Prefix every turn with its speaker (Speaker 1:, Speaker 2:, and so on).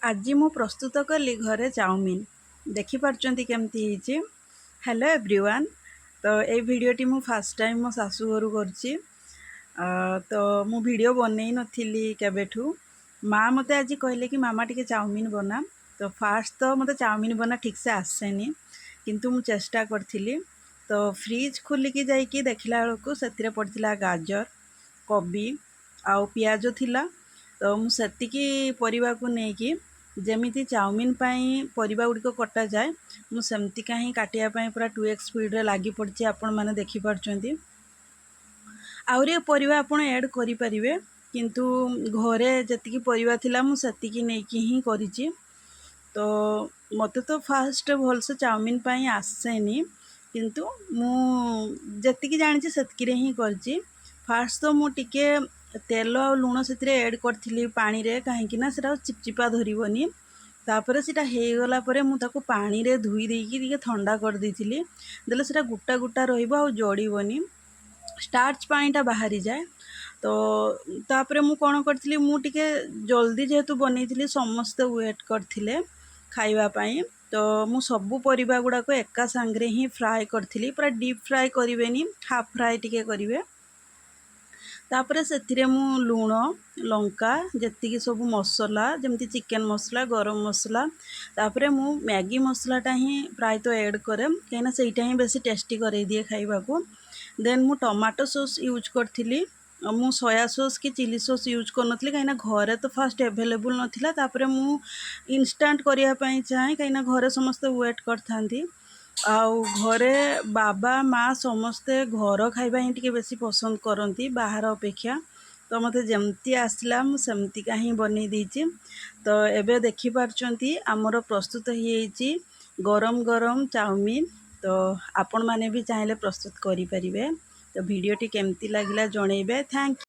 Speaker 1: ଆଜି ମୁଁ ପ୍ରସ୍ତୁତ କଲି ଘରେ ଚାଉମିନ୍। ଦେଖିପାରୁଛନ୍ତି କେମିତି ହେଇଛି? Hello everyone. ତ ଏଇ ଭିଡ଼ିଓଟି ମୁଁ ଫାର୍ଷ୍ଟ ଟାଇମ୍ ମୋ ଶାଶୁ ଘରୁ କରୁଛି। ତ ମୁଁ ଭିଡ଼ିଓ ବନେଇ ନଥିଲି କେବେଠୁ। ମା ମୋତେ ଆଜି କହିଲେ କି, "ମାମା, ଟିକେ ଚାଉମିନ୍ ବନା।" ତ ଫାର୍ଷ୍ଟ ତ ମୋତେ ଚାଉମିନ୍ ବନା ଠିକ୍ସେ ଆସେନି, କିନ୍ତୁ ମୁଁ ଚେଷ୍ଟା କରିଥିଲି। ତ ଫ୍ରିଜ୍ ଖୋଲିକି ଯାଇକି ଦେଖିଲା ବେଳକୁ ସେଥିରେ ପଡ଼ିଥିଲା ଗାଜର, କୋବି ଆଉ ପିଆଜ ଥିଲା। ତ ମୁଁ ସେତିକି ପରିବାକୁ ନେଇକି, ଯେମିତି ଚାଉମିନ୍ ପାଇଁ ପରିବା ଗୁଡ଼ିକ କଟାଯାଏ, ମୁଁ ସେମିତିକା ହିଁ କାଟିବା ପାଇଁ ପୁରା 2x ସ୍ପିଡ଼ରେ ଲାଗି ପଡ଼ିଛି। ଆପଣମାନେ ଦେଖିପାରୁଛନ୍ତି। ଆହୁରି ପରିବା ଆପଣ ଆଡ଼୍ କରିପାରିବେ, କିନ୍ତୁ ଘରେ ଯେତିକି ପରିବା ଥିଲା, ମୁଁ ସେତିକି ନେଇକି ହିଁ କରିଛି। ତ ମୋତେ ତ ଫାଷ୍ଟ ଭଲସେ ଚାଉମିନ୍ ପାଇଁ ଆସେନି, କିନ୍ତୁ ମୁଁ ଯେତିକି ଜାଣିଛି, ସେତିକିରେ ହିଁ କରିଛି। ଫାଷ୍ଟ ତ ମୁଁ ଟିକେ ତେଲ ଆଉ ଲୁଣ ସେଥିରେ ଆଡ଼୍ କରିଥିଲି ପାଣିରେ, କାହିଁକି ନା ସେଟା ଚିପଚିପା ଧରିବନି। ତାପରେ ସେଇଟା ହେଇଗଲା ପରେ ମୁଁ ତାକୁ ପାଣିରେ ଧୋଇ ଦେଇକି ଟିକେ ଥଣ୍ଡା କରିଦେଇଥିଲି। ଦେଲେ ସେଇଟା ଗୋଟା ଗୋଟା ରହିବ ଆଉ ଜଡ଼ିବନି, ଷ୍ଟାର୍ଚ ପାଣିଟା ବାହାରିଯାଏ। ତ ତାପରେ ମୁଁ କ'ଣ କରିଥିଲି, ମୁଁ ଟିକେ ଜଲ୍ଦି ଯେହେତୁ ବନେଇଥିଲି, ସମସ୍ତେ ୱେଟ୍ କରିଥିଲେ ଖାଇବା ପାଇଁ, ତ ମୁଁ ସବୁ ପରିବା ଗୁଡ଼ାକ ଏକା ସାଙ୍ଗରେ ହିଁ ଫ୍ରାଏ କରିଥିଲି। ପୁରା ଡିପ୍ ଫ୍ରାଏ କରିବେନି, ହାଫ୍ ଫ୍ରାଏ ଟିକେ କରିବେ। ତାପରେ ସେଥିରେ ମୁଁ ଲୁଣ, ଲଙ୍କା, ଯେତିକି ସବୁ ମସଲା, ଯେମିତି ଚିକେନ୍ ମସଲା, ଗରମ ମସଲା, ତାପରେ ମୁଁ ମ୍ୟାଗି ମସଲାଟା ହିଁ ପ୍ରାୟତଃ ଆଡ଼୍ କରେ, କାହିଁକିନା ସେଇଟା ହିଁ ବେଶୀ ଟେଷ୍ଟି କରେଇ ଦିଏ ଖାଇବାକୁ। ଦେନ୍ ମୁଁ ଟମାଟୋ ସସ୍ ୟୁଜ୍ କରିଥିଲି। ମୁଁ ସୋୟା ସସ୍ କି ଚିଲି ସସ୍ ୟୁଜ୍ କରିନଥିଲି, କାହିଁକିନା ଘରେ ତ ଫାଷ୍ଟ ଆଭେଲେବୁଲ୍ ନଥିଲା। ତାପରେ ମୁଁ ଇନଷ୍ଟାଣ୍ଟ କରିବା ପାଇଁ ଚାହେଁ, କାହିଁକିନା ଘରେ ସମସ୍ତେ ୱେଟ୍ କରିଥାନ୍ତି। ଆଉ ଘରେ ବାବା, ମା ସମସ୍ତେ ଘର ଖାଇବା ହିଁ ଟିକେ ବେଶୀ ପସନ୍ଦ କରନ୍ତି ବାହାର ଅପେକ୍ଷା। ତ ମୋତେ ଯେମିତି ଆସିଲା, ମୁଁ ସେମିତିକା ହିଁ ବନେଇ ଦେଇଛି। ତ ଏବେ ଦେଖିପାରୁଛନ୍ତି, ଆମର ପ୍ରସ୍ତୁତ ହେଇଯାଇଛି ଗରମ ଗରମ ଚାଉମିନ୍। ତ ଆପଣମାନେ ବି ଚାହିଁଲେ ପ୍ରସ୍ତୁତ କରିପାରିବେ। ତ ଭିଡ଼ିଓଟି କେମିତି ଲାଗିଲା ଜଣେଇବେ। Thank.